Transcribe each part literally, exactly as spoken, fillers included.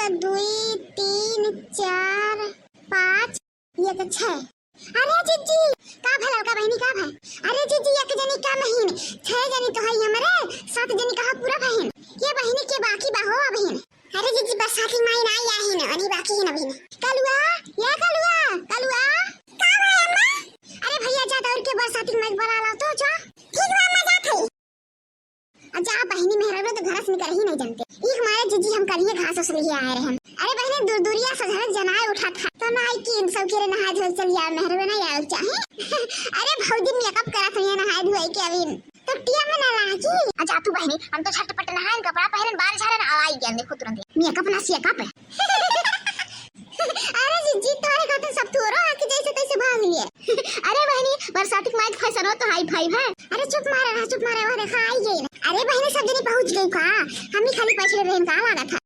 दुई, तीन, चार, पाँच, एक, छह। अरे जिज्जी, का भा ललका बहिनी, का भा? अरे जिज्जी, एक जनी कम हीन, छह जनी तो है हमरे, सात जनी कहाँ पूरा बहिन? ये बहिनी के बाकी बा हो बहिन। अरे जिज्जी, बरसाती माई ना आई हीन, अनी बाकी हीन बहिन। कलुआ, या कलुआ, कलुआ। का भा अम्मा? अरे भैया जा दौड़ के बरसाती माई बोला ला तो जा। ठीक बा अम्मा, जात है। आ जा बहिनी, मेहरारू तो घर से निकल ही नहीं जानते। एक मारे जिज्जी हम कलिए घास उस लिए आए रहे हम। अरे बहिनी, दूर दूरिया से झड़क जनाए उठा था। तो ना आई कि इन सब के रे नहाए धोए चल यार, मेहरारू ना यार चाहे। अरे भौजी मेकअप करा तो ये नहाए धोए के अभी तो टिया में ना लागी। आ जा तू बहिनी, हम तो झटपट नहाए, कपड़ा पहरन, बाल झाड़न, आ आई गया देखो तुरंत। मेकअप ना सेकअप। अरे जिज्जी, तोरे खातिर सब तोरो आके जैसे तैसे भाग लिए। अरे बहिनी, बरसाती के माइक फैशन हो तो हाई फाई है। अरे चुप मारे रहा, चुप मारे, वह देखा आई गई ना। अरे बहिनी, सब जनी पहुँच गई का? हम ही खाली बैठे रहे का लागत है।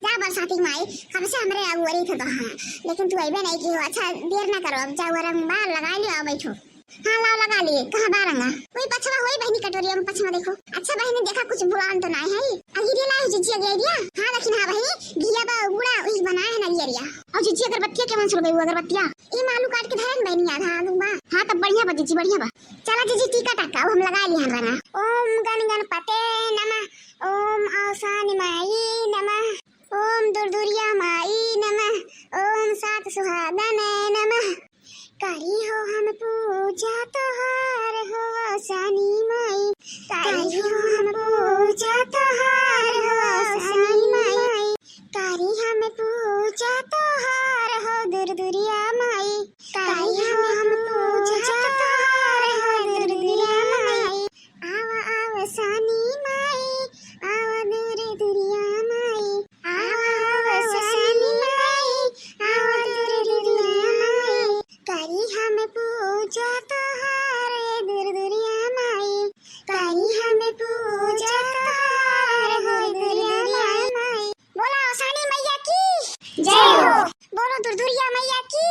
जा बरसाती के माई, कब से हमरे अगुवरी थे तो हाँ, लेकिन तू अइबे नहीं की हो। अच्छा देर ना करो, अब जा वो रंग बाल लगा लियो, आओ बैठो। हाँ लाओ लगा लिए, कहाँ बा रंगा? वही पछवा होई बहिनी, कटोरिया में पछवा देखो। अच्छा बहिनी, देखा कुछ बुलान तो ना है। अगिरिया लाओ जिज्जी, अगिरिया। हाँ लेकिन हाँ बहिनी, घिया बा गुड़ा वही बनाए है ना अगिरिया। और जिज्जी अगरबत्तिया के मन सुन गई, वो अगरबत्तिया। ये मालू काट के धरन बहिनी, आधा आलू बा। हाँ तब बढ़िया बा जिज्जी, बढ़िया बा। चला जिज्जी टीका टाका, वो हम लगा लिए रंगा। ओम गण गणपते नमः, ओम औसानी माई नमः, ओम दुरदुरिया माई नमः, ओम सात सुहागन नमः। करी हो हम पूजा तोहार हो औसानी माई, करी हो हम पूजा तोहार हो औसानी माई, करी हम पूजा तोहार हो दुरदुरिया माई, करी हो हम पूजा तोहार हो दुरदुरिया माई। आवा, आवा सानी माई, आवा दुरदुरिया माई, आवा, आवा सानी माई, आवा दुरदुरिया माई। करी हम पूजा तोहार ए दुरदुरिया माई, करी हम पूजा तोहार ए दुरदुरिया माई। बोला औसानी मैया की जय हो। बोलो दुरदुरिया मैया की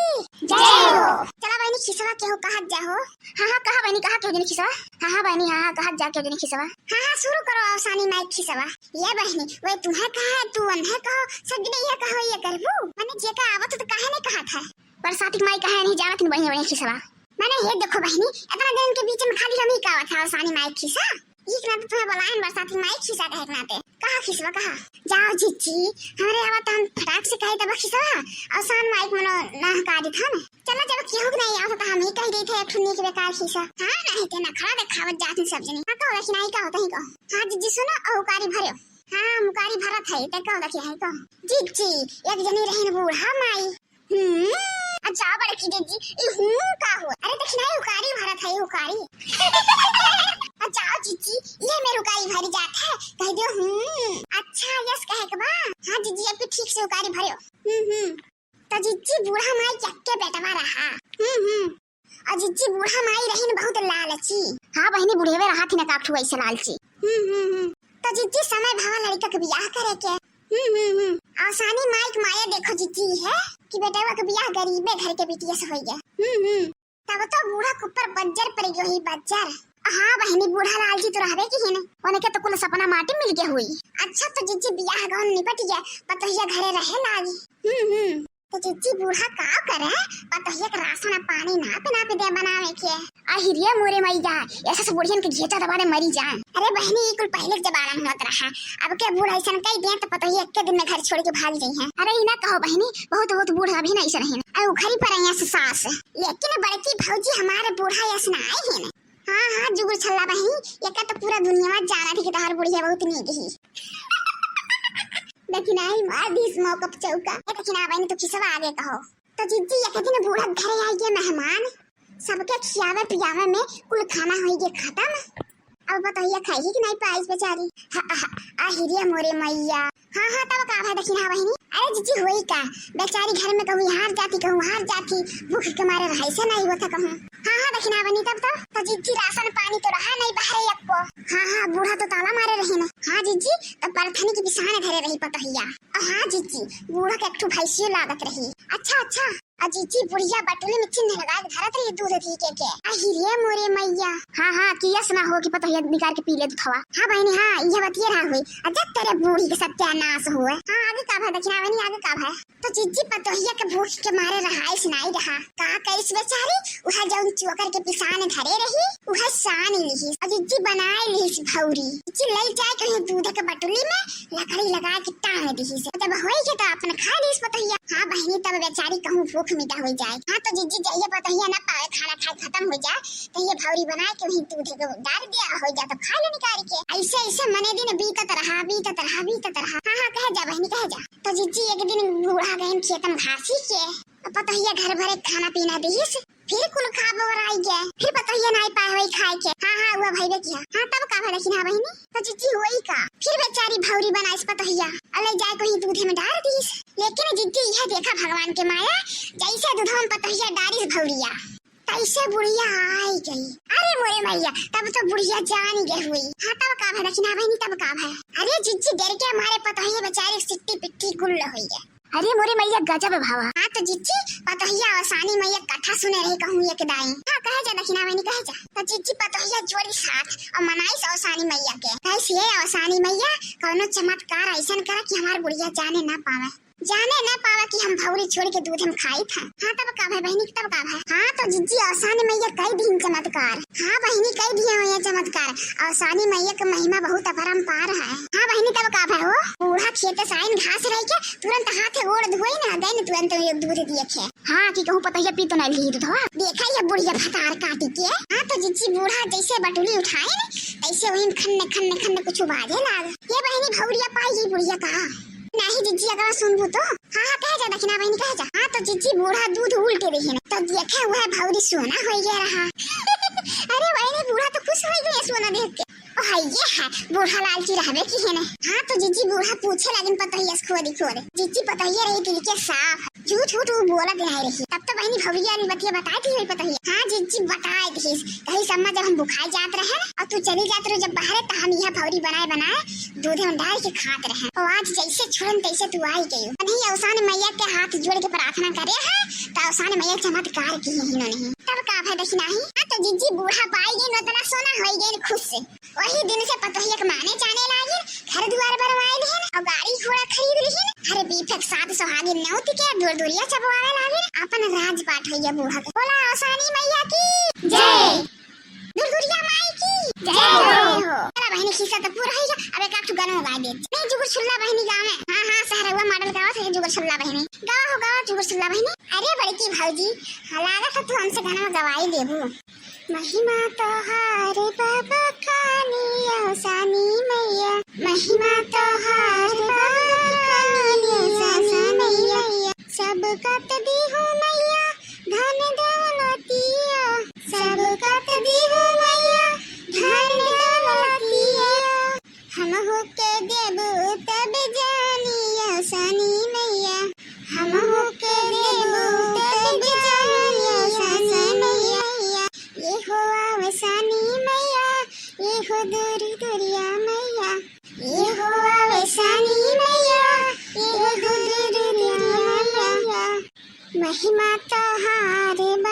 जय हो। चला बहिनी खिसवा केहू कहत जा हो। हाँ हाँ कहा बहिनी, कहा केहू जनी खिसवा। हाँ हाँ बहिनी, हाँ हाँ कहत जा केहू जनी खिसवा। हाँ हाँ शुरू करो औसानी माई खिसवा। ये बहिनी, वे तुम्हें कहा है, तू उन्हें कहो, सब जने ये कहो, ये करबू। मने जेका आवत हो तो काहे नहीं कहत है? बरसाती के माई कहे नहीं जानत नहीं बढ़िया बढ़िया खिसवा। मने ये देखो बहिनी, इतना दिन के बीच में खाली हम ही का आवत है औसानी माई खिसा। एक नाते तुम्हें बुलाए बरसाती माई खिसा कहे के नाते। कहा खिसवा कहा? जाओ जिज्जी, हमरे आवा तो हम फटाक से कहे तब खिसवा। औसान माई के मनो ना हकारी था ना। चला जब केहू के नहीं आवत तो हम ही कह देते एक ठुन्नी के बेकार खिसा। हाँ नहीं ते ना खड़ा देखावत जात सब जने। हाँ कहो देखी नहीं का होता ही कहो। हाँ जिज्जी सुनो, औकारी भरे। हाँ, मुकारी भरत है, ते कहो देखी है कहो। जिज्जी, एक जनी रहिन बूढ़ा माई। हम्म, अच्छा बड़की जिज्जी, ई हूँ का हो? अरे देखी ना, हुकारी भरत है, हुकारी। अच्छा जिज्जी, ये मेरे हुकारी भरी जात है, कह दियो हम्म। अच्छा यस कहे के बा। हाँ जिज्जी, अब ठीक से हुकारी भरियो। हम्म हम्म। तो जिज्जी बूढ़ा माई के अक्के बेटवा रहा। हम्म हम्म। और जिज्जी बूढ़ा माई रहिन बहुत लालची। हाँ बहिनी, बुढ़ेवे रहा थी ना काकठू ऐसे लालची। हम्म हम्म हम्म। तो जिज्जी समय भावा लड़का के बियाह करे के। हम्म हम्म हम्म। औसानी माई के माया देखो जिज्जी है कि बेटवा के बियाह गरीबे घर के बिटिया से होई गया। हम्म हम्म। तब तो बूढ़ा के ऊपर बज्जर पड़ गयो ही बज्जर। हाँ बहिनी, बूढ़ा लालची तो रहबे की है ना, उनके तो कुल सपना माटी मिल गया हुई। अच्छा तो जिज्जी बियाह गौन निपट गया, पतोहिया घरे रहे लागी। हम्म हम्म। तो जिज्जी बूढ़ा का करे, पतोहिया के राशन आ पानी नापे नापे दे बनावे के। आ हिरिया मोरे मइया, ऐसे से बुढ़ियन के घेचा दबाने मरी जाए। अरे बहिनी, ई कुल पहले के जमाना में होत रहा, अब के बूढ़ा ऐसन कई दे तो पतोहिया एक दिन में घर छोड़ के भाग जाई है। अरे ई ना कहो बहिनी, बहुत बहुत बूढ़ा अभी नहीं ऐसे रहे। अरे उखरी पर आई से सास, लेकिन बड़की भौजी हमारे बूढ़ा ऐसे ना आई है। हाँ हाँ जुगुल छल्ला बहिनी, एका तो पूरा दुनिया में जाना थी कि तोहार बुढ़िया बहुत नीक ही। देखी ना, ही मार दीस मौका पे चौका। ए, देखी ना बहिनी, तो खिसवा आगे कहो। तो जिज्जी, एक दिन बूढ़ा घरे आई गए मेहमान, सबके खियावे पियावे में कुल खाना होई गए खत्म। अब बताइए, खाई कि नहीं पाइस बेचारी? हा, हा, आ हिरिया मोरे मैया। हाँ हाँ, तब का भाई देखी ना बहिनी? अरे जिज्जी, होई का, बेचारी घर में कहूँ हार जाती, कहूँ हार जाती, भूख के मारे रहाई से नहीं होता कहूँ। हाँ हाँ, देखी ना बहिनी, तब तब तो जिज्जी राशन पानी तो रहा नहीं बाहरे अक्को। हाँ हाँ, बूढ़ा तो ताला मारे रही ना। हाँ जिज्जी, तो परथनी की पिसान धरे रही पतोहिया। और हाँ जिज्जी, बूढ़ा के एक ठो भैंसियो लागत रही। अच्छा अच्छा। अ जिज्जी बुढ़िया बटुली में चिन्ह लगाए के धरत रही दूध धी के के। अहि रे मोरे मइया। हाँ, हाँ, कियस ना हो कि पतोहिया निकाल के पी ले दूधवा। हाँ बहिनी, हाँ, इहे बतिये रहा हुई। अ जब तेरे बूढ़ी के सत्यानाश हुए। हाँ, आगे का भा दखिना बहिनी, आगे का भा? तो जिज्जी पतोहिया के भूख के मारे रहाइस नाई रहा। का कइस बेचारी, उहे जौन चोकर के पिसान धरे रही, उहे सान लिहिस। अ जिज्जी बनाए लिहिस भौरी। जिज्जी लइ जाए कहीं दूध के बटुली में लकड़ी लगाए के टांग दिहिस। जब होई के तो अपन खा लिहिस पतोहिया। हाँ बहिनी, तब बेचारी कहूँ भूख मिटा होइ जाए। हाँ, तो जिज्जी जइया पतोहिया ना पावे, खाना खाए खतम होइ जाए, तो ये भौरी बनाए के वहीं दूध के डार दिया होइ जाए, तो खा ले निकाल के। अइसे अइसे मने दिन बीतत रहा, बीतत रहा, बीतत रहा। हाँ, हाँ, कहे जा बहिनी, कहे जा। तो जिज्जी एक दिन बूढ़ा गइन खेतम घासी के, पतोहिया घर भरे खाना पीना दिहिस, फिर कुल खा बवराइ गए, फिर पतोहिया नाई पाए होई खाए के। हाँ, हाँ, हुआ भइबे किया। हाँ, तब का भा दखिना बहिनी? तो जिज्जी होई का? फिर बेचारी भौरी बनाइस पतोहिया, अ लइ जाए कहीं दूधे में डार दिहिस। लेकिन जिज्जी यह देखा भगवान के माया, जइसे दूधवा में पतोहिया डारिस भौरिया, तइसे बुढ़िया आइ गई। अरे मोरे मइया, तब तो बुढ़िया जान गए हुई। हाँ, तब का भा दखिना बहिनी, तब का भा? अरे जिज्जी डर के मारे पतोहिया बेचारी सिट्टी पिट्टी गुल्ल होइ गए। अरे मोरे मइया, गजब भावा। हाँ, तो जिज्जी पतोहिया अवसानी मइया कथा सुने रही कहूँ एक दाई। हाँ, कहे जा दखिना बहिनी, कहे जा। तो जिज्जी पतोहिया जोड़ी साथ अ मनाइस अवसानी मइया के। कइस, हे अवसानी मइया, कौनो चमत्कार अइसन करा कि हमार बुढ़िया जाने ना पावे, जाने ना पावे कि हम भौरी छोड़ के दूध में खाइत हैं। हाँ, तब का भा बहिनी, तब का भा? हाँ, तो जिज्जी अवसानी मइया कइ दिहिन चमत्कार। हाँ बहिनी, कइ दिहे हुए चमत्कार। अवसानी मइया के महिमा बहुत अपरंपार है। हाँ बहिनी, तब का भा हो? बूढ़ा खेते से आइन घास रह के तुरंत हाथ गोड़ धोइन ना, गइन तुरंत दूध दिए खे। हाँ, कि कहूँ पतोहिया पी तो नाई लिही दूधवा। देखा ये बुढ़िया भतार काटी के। हाँ, तो जिज्जी बूढ़ा जइसे बटुली उठाइन, तइसे वहीं खन्न खन्न खन्न कुछ बाजे लाग। ये बहिनी, भौरिया पाइ गई बुढ़िया का? नाहीं जिज्जी, अगवा सुनबू तो। हाँ, हाँ, कहे जा दखिना बहिनी, कहे जा। हाँ, तो जिज्जी बूढ़ा दूध उल्टे दिहिन, तो देखे हुआ भौरी सोना होइ गए रहा। अरे बहिनी, बूढ़ा तो खुश होइ गए सोना देख के। ओ, हइये है, बूढ़ा लालची रहबे किहिन। हाँ, तो जिज्जी बूढ़ा पूछे लागिन पतोहिया से खोदी खोदे। जिज्जी पतोहिया रही दिल के साफ, झूठ झूठ उ बोलत नाहीं रही। तब तो बहिनी भौरिया ने बतिया बताइ दिहिस पतोहिया। हाँ, जिज्जी बताइ दिहिस। कहिस अम्मा, जब हम भुखाइ जात रहे अउर तू चली जात रहे जब बाहरे, त हम यह भौरी बनाए बनाए दूधे में डाल के खात रहे। अउर आज जइसे छोड़न तइसे तू आइ गई। नहीं, अवसानी मइया के हाथ जोड़ के प्रार्थना करे है, त अवसानी मइया चमत्कार किहिन उन्होंने। तब का भा दखिना ही? हाँ, तो जिज्जी बूढ़ा पाइ गइन, उतना सोना होइ गइन खुश से। वही दिन से पतोहिया के माने जाने लागिन, घर दुआर बनवाए लिहिन अउर गाड़ी घोड़ा खरीद लिहिन। हर बीफे के साथ सुहागिन नेउत के दूर दूरिया चबवावे लागिन। अपन राजपाट होइ गया बूढ़ा के। बोला अवसानी मइया की जय। दूर दूरिया माई की जय हो। चला बहिनी, खिस्सा तो पूरा होइ गया, अब एक आध ठो गाना गा दे। नहीं, जुगुर छुल्ला बहिनी गावे। हाँ, हाँ, सहरवा मॉडल गावा से जुगुर छुल्ला बहिनी। गावा हो, गावा जुगुर छुल्ला बहिनी। अरे बड़की भौजी, हाँ, लागत है तू हमसे गाना गवाई लेबू। महिमा तोहार बाबा कानी अवसानी मइया, महिमा तोहार बाबा कानी अवसानी मइया, सब कत दिहु मइया धन दौलतिया, सब कत दिहु मइया धन दौलतिया। हमहू के देबू तब जानी अवसानी मइया, हमहू के देबू तब जानी अवसानी मइया। ये हो अवसानी मइया, ये हो दूर दुरिया मइया, ये हो अवसानी मइया, ये हो दूर दुरिया मइया। महिमा तोहार बा